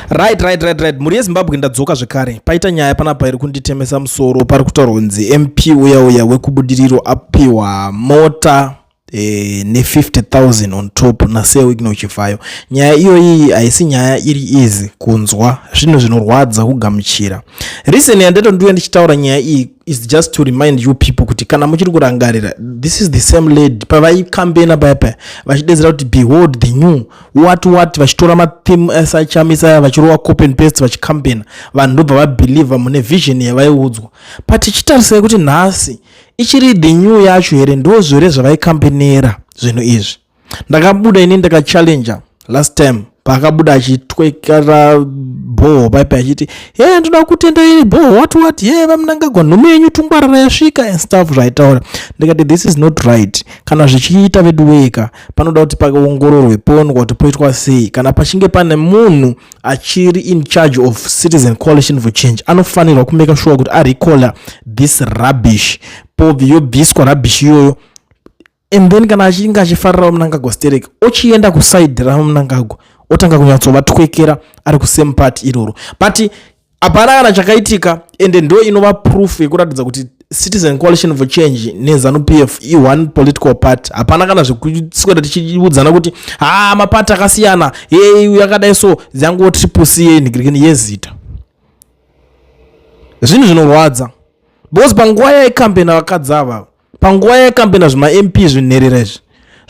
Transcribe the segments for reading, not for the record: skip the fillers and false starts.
Right. Mhuri yeZimbabwe, ndadzoka zvekare. Paita nyaya panapa iri kunditemesa musoro. Pari kutaurwa kunzi MP uya uya wekuBudiriro apiwa mota ne50,000 on top naSir Wicknell Chivayo. Nyaya iyoyi haisi nyaya iri easy kunzwa, zvinhu zvinorwadza kugamuchira. Reason yandatondiuya ndichitaura nyaya iyi is just to remind you people kuti kana muchiri kurangarira, this is the same lady pavaikambena paya paya vachidedzera kuti "Behold the new what what", vachitora matheme esachamisa, vachirova copy and paste, vachikambena. Vanhu ndobva vabhelievha mune vision yavaiudzwa. But tichitarisai kuti nhasi ichiri the new yacho here? Ndo zvere zvavaikambenera zvinhu izvi? Ndakabuda ini ndakachallenja last time paakabuda achitwekera bhoho paipa achiti, "He, ndoda kutenda iri bhoho, what what, ye vaMnangagwa, nhume yenyu tungwarara yasvika," and stuff zvaitaura. Ndikati, "This is not right." Kana zvichiita vedu weka, panoda kuti paongororwe, poonwa kuti poitwa sei. Kana pachinge pane munhu achiri in charge of Citizen Coalition for Change, anofanirwa kumake sure kuti arecalla this rubbish, yobviswa rubbish iyoyo. And then kana achinge achifarira Mnangagwa sterek, ochienda kuside raMnangagwa, otanga kunyatsovatwekera ari kusame party iroro. But hapana kana chakaitika. Ende ndo inova proof yekuratidza kuti Citizen Coalition for Change neZANU PF i-one political party. Hapana kana zvekuswera tichiudzana kuti ha, mapati akasiyana, ye yakadai. So dzanguwo Triple C yenhigirikini yezita, zvinhu zvinorwadza because panguva yaikambena vakadzi ava, panguva yaikambena zvimaMP zvinherera izvi,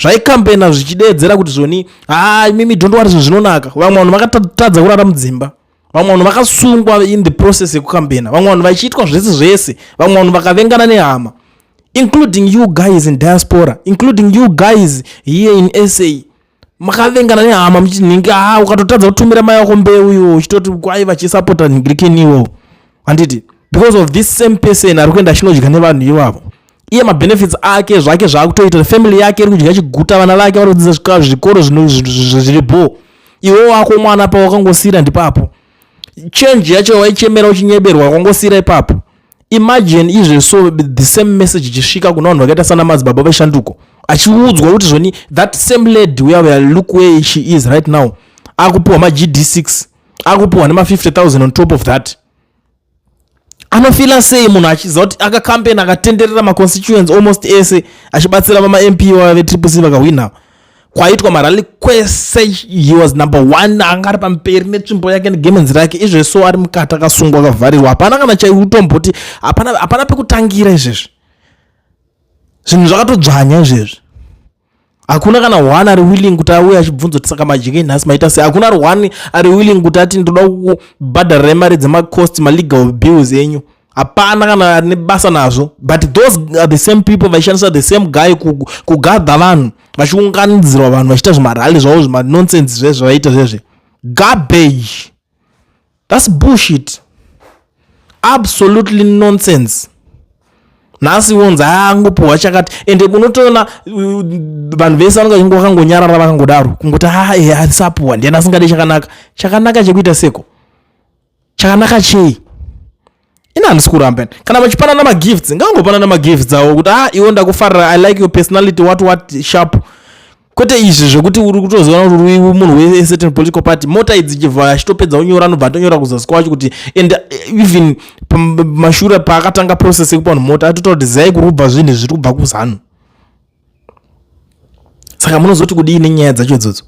zvaikambena zvichideedzera kuti zvoni, ha, imimi, don't worry, zvinhu zvinonaka. Vamwe vanhu vakatadza kurara mudzimba, vamwe vanhu vakasungwa in the process yekukambena, vamwe vanhu vachiitwa zvese zvese, vamwe vanhu vakavengana nehama, including you guys in diaspora, including you guys here in SA. Makavengana nehama muchiti nhingi, ha, ukatotadza kutumira mai vako mbeu iwo uchitoti kwai vachisapota nhingirikeni iwowo, handiti? Because of this same person ari kuenda achinodya nevanhu ivavo, iye mabenefits ake zvake zvaakutoita, family yake iri kudya chiguta, vana vake vari kudzidza zvikoro zviri bho. Iwe wako mwana pawakangosiyira ndipapo, change yacho waichemera uchinyeberwa wakangosiyira ipapo. Imagine izveso the same message ichisvika kuna vanhu vakaita sana Madzibaba veShanduko, achiudzwa kuti zvoni that same lady where look where she is right now, akupiwa maGD6, akupiwa nema50 000 on top of that. Anofila sei munhu achiziva kuti akakambena, akatenderera maconstituents almost ese, achibatsira vamaMP veTriple C vakahwina, kwaitwa marally kwese, he was number one, anga ari pamberi netsvimbo yake negemenzi rake. Izveso ari mukati akasungwa, akavharirwa, hapana kana chaiutomboti, hapana pekutangira. Izvezvi zvinhu zvakatodzvanya izvezvi. Hakuna kana one ari willing kuti auye achibvunza kuti, "Saka majike nhasi maita sei?" Hakuna ari one ari willing kuti ati, "Ndoda kubhadharirai mari dzemacost, malegal bills enyu." Hapana kana ane basa nazvo. But those are the same people vaishandisa the same guy kugadha vanhu, vachiunganidzirwa vanhu, vachiita zvimarally zvavo, zvimanonsense zvezvo zvavaita zvezve. Garbage, that's bullshit, absolutely nonsense. Nhasi wonzi angopuhwa chakati, ende unotoona vanhu vese vanenge vakangonyarara, vakangodaro kungoti, "A, e arisapuhwa, ndiani asingadi chakanaka?" Chakanaka chekuita seko? Chakanaka chei? Ina handisi kuramba. Kana vachipanana magifts, ngavangopanana magifts avo kuti, "A, iwe ndakufarira, I like your personality, what what, sharp." Kwete izvi zvekuti uri kutoziona kuti uri munhu wecertain political party. Mota idzi chibva achitopedza kunyora, anobva atonyora kuzasi kwacho kuti, and even mashure paakatanga process yekupa vanhu mota, atotaura kuti, "Ziyai kuri kubva zvinhu zviri kubva kuZANU." Saka munozoti kudii nenyaya dzacho idzodzo?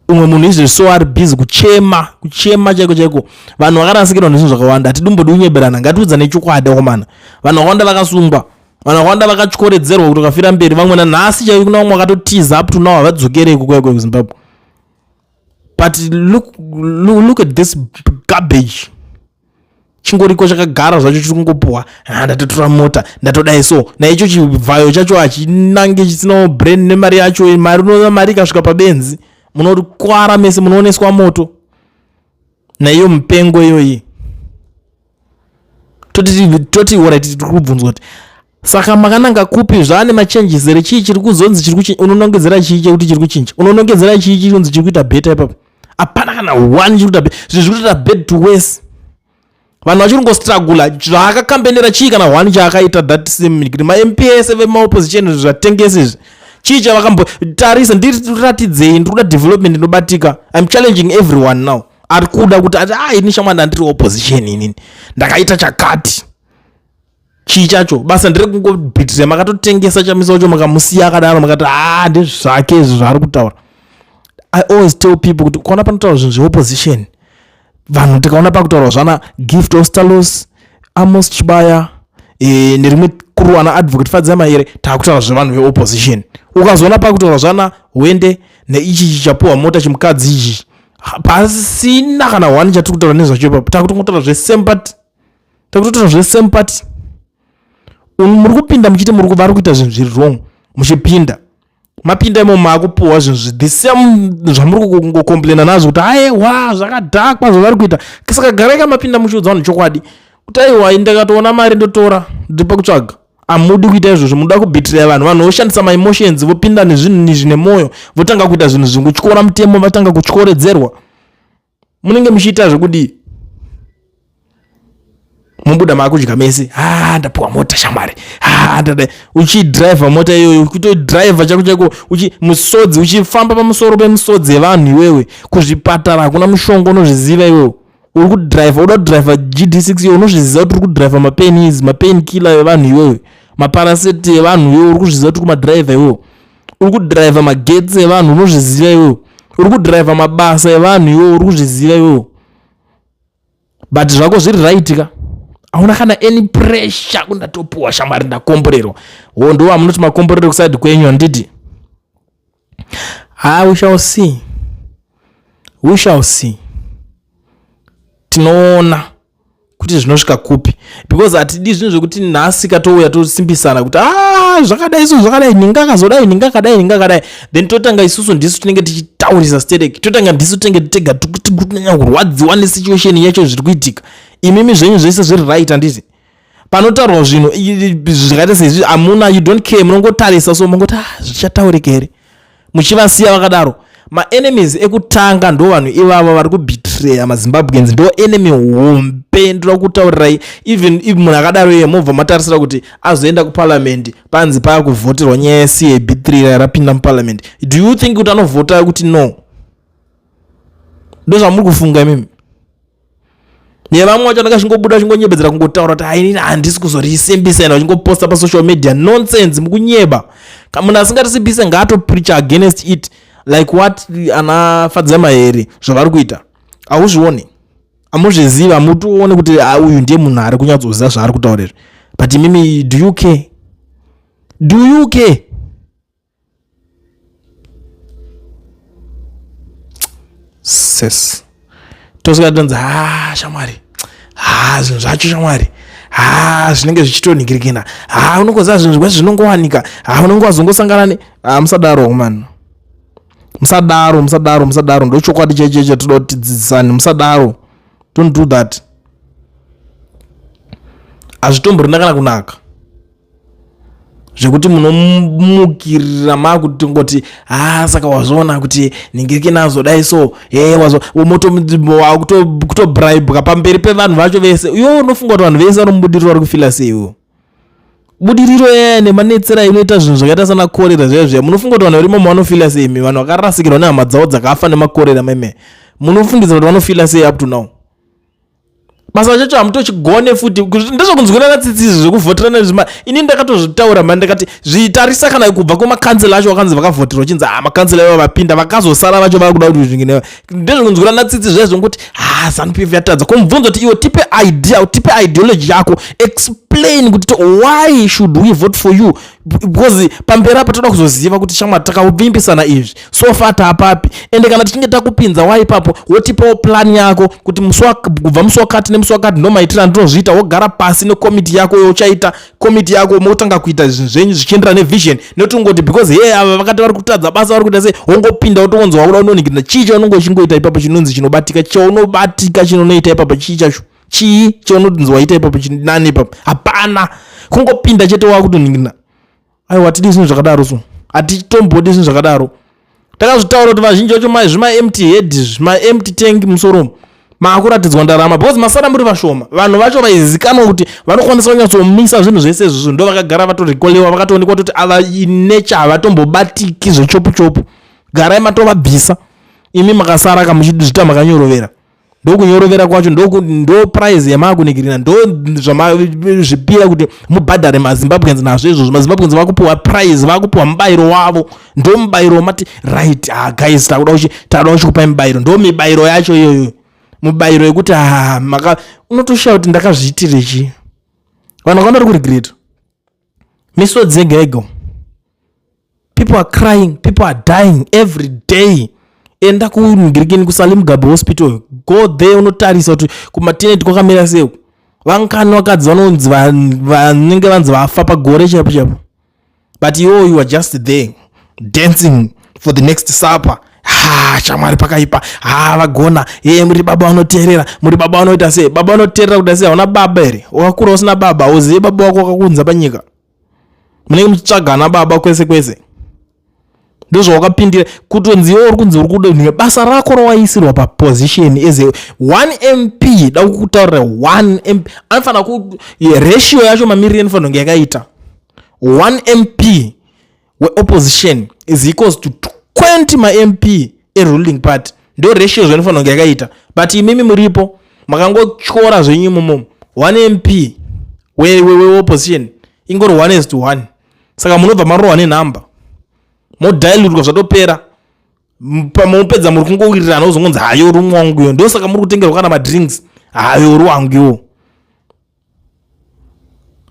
Umwe munhu izvezvi so ari busy kuchema, kuchema chaiko chaiko. Vanhu vakarasikirwa nezvinhu zvakawanda. Hatidimbodi kunyeberana, ngatiudzane chokwadi akomana. Vanhu vakawanda vakasungwa, vanhu vakawanda vakatyoredzerwa kuti vakafira mberi. Vamwe nanhasi chaiko, kuna vamwe vakatotiza, up to now havadzokereko kuya kuZimbabwe. But look, look, look at this garbage chingoriko chakagara zvacho, chiri kungopuhwa, "Ha, ndatotora mota, ndatodai." So naicho chivhayo chacho hachinange, chisinawo brain nemari yacho. Mari unoona, mari ikasvika pabenzi, munokwara mese, munooneswa moto naiyo mupengo iyoyi. Toti alright, tiri kubvunzwa kuti, "Saka makananga kupi? Zvaane machanges here? Chii chiri kuzonzi chiri kuchinja?" Unonongedzera chii chekuti chiri kuchinja? Unonongedzera chii chirunzi chiri kuita better ipapo? Hapana kana one chiri kuita. Zvinhu zviri kutoita bad to worse. Vanhu vachiri kungostrugula. Zvaakakambenera chii kana one chaakaita? That same kuti maMPs vemaopposition, zvatengesi izvi, Chii chavakambotarisa? Ndiratidzei, ndiri kuda development inobatika. I'm challenging everyone now ari kuda kuti ati, ah, ini shamwani ndiri opposition, inini ndakaita chakati. Chii chacho? Basa ndiri kungobhitira. Makatotengesa Chamisa wacho, makamusiya akadaro, makati, ah, ndezvake izvo zvaari kutaura. I always tell people kuti ukaona panotaura zvinhu zveopposition, vanhu tikaona pakutaurwa zvana Gift Ostalos, Amos Chibaya, nerimwe kuru ana Advocate Fadzai Mahere, taakutaura zvevanhu veopposition. Ukazoona pakutaurwa zvana Wende neichi chichapuhwa mota chimukadzi ichi, pasina kana one chatiri kutaura nezvacho ipapo, takutongotaura zvesame party, takutotaura zvesame party. Muri kupinda muchiti muri vari kuita zvinhu zviri wrong, muchipinda, mapinda imo, maakupuhwa zvinhu the same zvamuri kungocomplaina nazvo kuti aiwa, zvakadhakwa zvavari kuita. Saka garai kamapinda muchiudza vanhu chokwadi kuti aiwa, ndakatoona mari ndotora, ndipa kutsvaga. Hamudi kuita izvozvo, munoda kubhitirira vanhu. Vanhu voshandisa maemotions, vopinda nezvinhu izvi nemwoyo, votanga kuita zvinhu zvingotyora mutemo, vatanga kutyoredzerwa. Munenge muchiita zvekudii? Mubuda maakudya mese. Ha, ndapiwa mota shamwari, ha, ndada. Uchidhiraivha mota iyoyo, kutodhiraivha chako chako, uchi musodzi, uchifamba pamusoro pemusodzi yevanhu iwewe. Kuzvipatara hakuna mushonga, unozviziva iwewe. Uri kudhiraivha, uda kudhiraivha GD6 iwe, unozviziva kuti uri kudhiraivha mapenis, mapain killer evanhu iwewe, maparaseti evanhu iwewe, uri kuzviziva kuti uri kumadhiraivha iwewe. Uri kudhiraivha magetsi evanhu, unozviziva iwewe. Uri kudhiraivha mabasa evanhu iwewe, uri kuzviziva iwewe. But zvako zviri right ka, hauna kana any pressure. Kundatopuwa shamwari, ndakomborerwa. Wo ndo amunoti makomborero kuside kwenyu, handiti? Ha, we shall see, we shall see. Tinoona kuti zvinosvika kupi, because hatidi zvinhu zvekuti nhasi katouya tosimbisana kuti a ah, zvakadai so, zvakadai, ninga akazodai, ninga akadai, ninga akadai, then totanga isusu ndisu tinenge tichitaurisa sterek, totanga ndisu tinenge tega kunyanya kurwadziwa nesituation yacho zviri kuitika. Imimi zvenyu zvese zviri right, handiti? Panotaurwa zvinhu zvakaita seizvi, hamuna, you don't care, munongotarisa so, mungoti, ah, zvichataurika here, muchivasiya vakadaro. Maenemies ekutanga ndo vanhu ivava vari kubetreya maZimbabweans, ndo enemy hombe. Ndoda kutaurirai, even if munhu akadaro iye mobva matarisira kuti azoenda kuparliament, panzi paakuvhoterwa nyaya yeCAB 3 rapinda muparliament, do you think kuti anovhota kuti no? Ndo zvamuri kufunga imimi. Nevamwe vacho vanenge vachingobuda vachingonyebedzera kungotaura kuti ainini handisi kuzorisimbisa, ena vachingoposta pasocial media nonsense, mukunyeba. Munhu asingatisimbise ngaatopreacha against it, like what ana Fadzai Mahere zvavari kuita. Hauzvioni, hamuzvizivi, hamutooni kuti, ah, uyu ndiye munhu ari kunyatsoziva zvaari kutaura izvi. But imimi, do you care? Do you care? Ses tosvika tonzi, ha, shamwari, ha, zvinhu zvacho shamwari, ha, zvinenge zvichitonhingirikina, ha, unongoziva zvinhu zvese zvinongowanika, ha, unonge wazongosangana ne, ha, musadaro man, musadaro, musadaro, musadaro. Ndo chokwadi chaicho chatoda kuti tidzidzisane. Musadaro, don't do that. Hazvitomborina kana kunaka zvekuti munomukirira makutongoti, ha, saka wazviona kuti ningirikina azodai so, he, wazo kutobribwa pamberi pevanhu vacho vese. Iwe unofunga kuti vanhu vese vanomubudiriro vari kufila sei? Iwo budiriro yaya nemanetsera inoita zvinhu zvakaita sana korera zviya zviya, munofunga kuti vanhu varimo vanofila sei? Imi vanhu vakarasikirwa nehama dzavo dzakafa nemakorera meme, munofungidza kuti vanofila sei up to now? Basa chacho hamutochigone futi, ndezvekunzwirana tsitsi izvi zvekuvhoterana zvima. Ini ndakatozvitaura mani, ndakati zvitarisa kana kubva kumakansela acho vakanzi vakavhoterwa, chinzi, ha, makansela ivo vapinda, vakazosara vacho vakuda kuti zvingine. Ndezvekunzwirana tsitsi zvaizvo ngokuti, ha, ZANU PF yatadza. Kumubvunza kuti iwe tipe idea, tipe ideology yako, explain kuti why should we vote for you, because pamberi apa toda kuzoziva kuti shamwari takavimbisana izvi, so far taapapi? Ende kana tichinge takupinza wa ipapo, wotipawo plan yako kuti kubva musi wakati nemusi wakati ndo maitiro andinozviita. Wogara pasi nekomiti yako, yochaita komiti yako, motanga kuita zvinhu zvenyu zvichienderana nevision, notongoti because he ava vakati vari kutadza basa, vari kuita sei, wongopinda wotongonzwa wakuda unonikirina. Chii chaunonge uchingoita ipapo chinonzi chinobatika, chaunobatika chinonoita ipapo? Chii chacho? Chii chaunonzi waita ipapo chinani ipapo? Hapana, kungopinda chete wakutoningirina. Aiwa, hatidi zvinhu zvakadaro, so hatitombodi zvinhu zvakadaro. Takazvitaura kuti vazhinji vacho zvima empty head, zvima empty tank musoro. Maakuratidzwa ndarama because masara muri vashoma. Vanhu vacho vaizikanwa kuti vanokwanisa kunyatsomisa zvinhu zvese izvozvo ndo vakagara vatorikolewa, vakatoonekwa kuti ava nature havatombobatiki zvechopu chopu. Garai matovabvisa, imi makasara kamuchizvita makanyorovera. Ndokunyorovera kwacho ndo prize yamaakunigirina, ndo zvamazvipira kuti mubhadhare maZimbabweans nazvo izvozvo. MaZimbabweans vakupiwa prize, vakupiwa mubayiro wavo. Ndo mubayiro wamati, "Right, ah, guys, takuda kuchikupai mubayiro." Ndo mibayiro yacho iyoyo, mubayiro yekuti ah, maka unotoshaya kuti ndakazviitire chii. Vanhu vakanda ri kuregreta misodzi yega yega. People are crying, people are dying every day. Enda kungirikini, kuSally Mugabe Hospital, go there unotarisa kuti kumaternity kwakamira sei. Vangani vakadzi vanonzi vanenge vanzi vafa pagore chaipo chaipo, but iwo you are just there dancing for the next supper. Ha, shamwari, pakaipa. Ha, vagona ye, muri baba vanoteerera, muri baba vanoita sei, baba vanoteerera kuda sei? Hauna baba here? Wakakura usina baba? Uzive baba wako wakakunza panyika? Munenge muchitsvagana baba kwese kwese. Ndozvawakapindira kutonziwo uri kunzi uri kuda basa rako rawaisirwa paposition as a one MP. Da kukutaurira, one MP anofanira ku ratio yacho mamiriro inofanira kunge yakaita one MP weopposition is equals to 20 maMP eruling party. Ndo ratio zvainofanira kunge yakaita, but imimi muripo makangotyora zvenyu imomo. One MP weopposition ingori 1 is to 1, saka munobva marohwa nenhamba, modilutwa, zvatopera. Pamupedza muri kungowirirana, uzongonzi hayo rumwe wangu iyo. Ndosaka muri kutengerwa kana madrinks, hayo ruwangu iwo.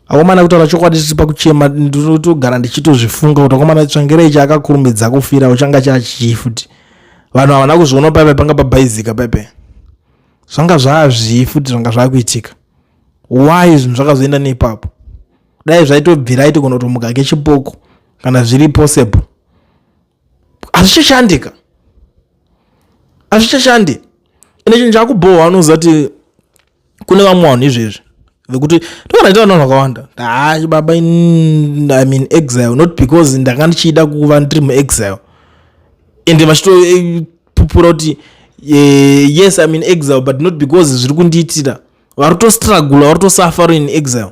Akomana, kutaura chokwadi, tiri pakuchema. Ndinotogara ndichitozvifunga kuti akomana, Tsvangirai chaakakurumidza kufira uchanga chachii futi? Vanhu havana kuzviona paipai panga pabhaizika paipai, zvanga zvaazvii futi, zvanga zvaakuitika. Why zvinhu zvakazoenda neipapo? Dai zvaitobvira aitogona kutomuka kechipoko kana zviri possible. Hazvichashandika, hazvichashandi. Ine chinhu chakubhohwa, unoziva kuti kune vamwe vanhu izvezvi vekuti tokana ita vanhu vakawanda, hai baba, I'm in exile not because ndanga ndichida kuva ndiri muexile, ende vachitopupura kuti yes, I'm in exile but not because zviri kundiitira. Vari kutostrugula, vari kutosuffer in exile,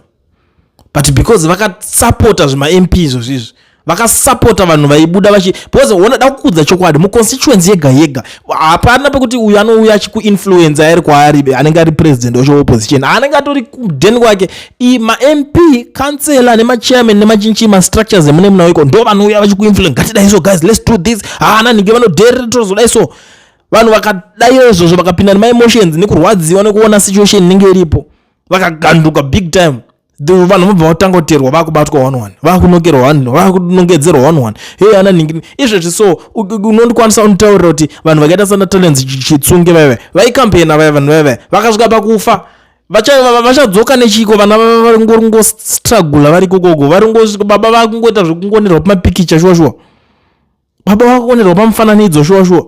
but because vakasapota zvemaMP izvozvo izvi, vakasapota vanhu vaibuda vachi, because ona, da kukudza chokwadi, muconstituency yega yega hapana pekuti uyu anouya achikuinfluenza ari kwaari, anenge ari president wacho opposition, anenge atori kudheni kwake. MaMP, councillor nemachairman nemachinchi mastructures emune munawo iko, ndo vanouya vachikuinfluence, "Ngatidai so, guys, let's do this." Haana nhinge vanodherera, tozodai so. Vanhu vakadaiwo izvozvo, vakapinda nemaemotions nekurwadziwa nekuona situation inenge iripo, vakaganduka big time. Vanhu vobva vatanga kuteerwa, vakubatwa one one, vakunokerwa one, vakunongedzerwa one one. Hei, ana nhingi izvezvi so unondikwanisa unditaurira kuti vanhu vakaita sana Talents Chitsunge vaiva vaikampena vaya, vanhu vaiva vakasvika pakufa, vachadzoka nechiko? Vana varingostrugula vari ikokoko, varingosvika baba vakungoita zvekungonerwa pamapikicha shuwa shuwa, baba vakuonerwa pamufananidzo shuwa shuwa,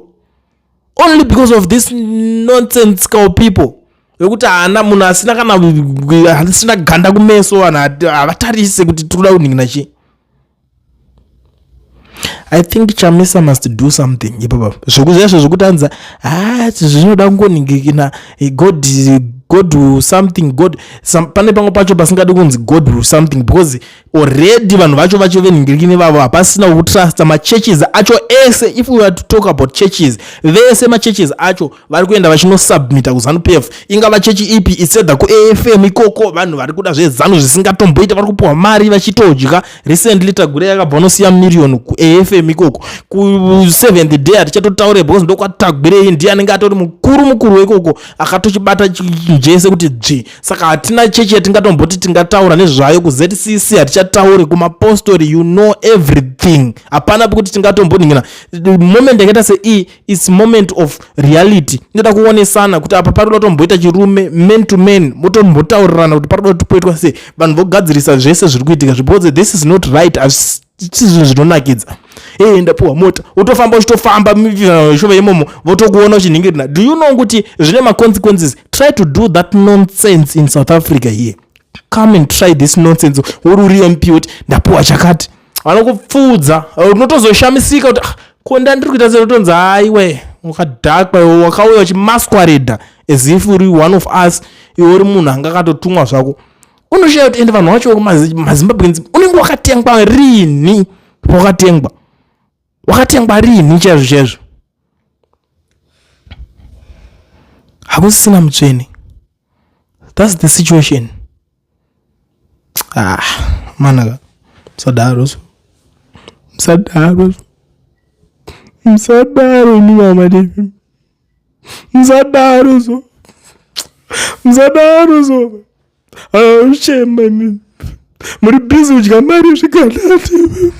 only because of this nonsensical people vekuti haana munhu asina kana asina ganda kumeso. Vanhu havatarise kuti tiri kuda kunhingina chii. I think Chamisa must do something ipapa. Zvekuzvaizvo zvekuti anza ha, zvinoda kungonhingikina God, God will something, God some, pane pamwe pacho pasingadi kunzi God will something, because already vanhu vacho vacho venhingirikini vavo hapasina kutrusta. Machurches acho ese, if we are to talk about churches, vese machurches acho vari kuenda vachinosubmita kuZANU PF. Ingava chechi ipi, isedha kuAFM ikoko, vanhu vari kuda zvezanu zvisingatomboita, vari kupiwa mari vachitodya. Recently Tagwirei yakabva nosiya miriyoni kuAFM ikoko. KuSeventh Day hatichatotaure because ndokwaTagwirei, ndiye anenge atori mukuru mukuru wekoko, akatochibata njese kuti dzvi. Saka hatina chechi yatingatomboti tingataura nezvayo. KuZCC hatichatauri, kumapostori, you know everything, hapana pekuti tingatomboningina. Moment yakaita sei is moment of reality, inoda kuonesana kuti apa parikuda kutomboita chirume, man to man, motombotaurirana kuti parikuda kuti poitwa sei, vanhu vogadzirisa zvese zviri kuitika, because this is not right. Hazvisi zvinhu zvinonakidza. E, ndapiwa mota, wotofamba uchitofamba shova imomo, votokuona uchinhingirina. Do you know kuti zvine maconsequences? Try to do that nonsense in South Africa here. Come and try this nonsense uri uri MP, kuti ndapiwa chakati, vanokupfuudza. Unotozoshamisika kuti, "Ah, ko ndandiri kuita sekutonzi haiwe wakadhakwa, wakauya uchimasquerada." As if uri one of us, iwe uri munhu anga akatotumwa zvako. Unoshaya kuti ende vanhu vacho maZimbabweans, unenge wakatengwa rini? Wakatengwa, wakatengwa rini chaizvo chaizvo? Hakusisina mutsvene. That's the situation. Ah, manaka, musadaro so, musadaro so, musadaro. Imi mama Devi, musadaro so, musadaro so. Shema, imi muri busy kudya mari zviganati.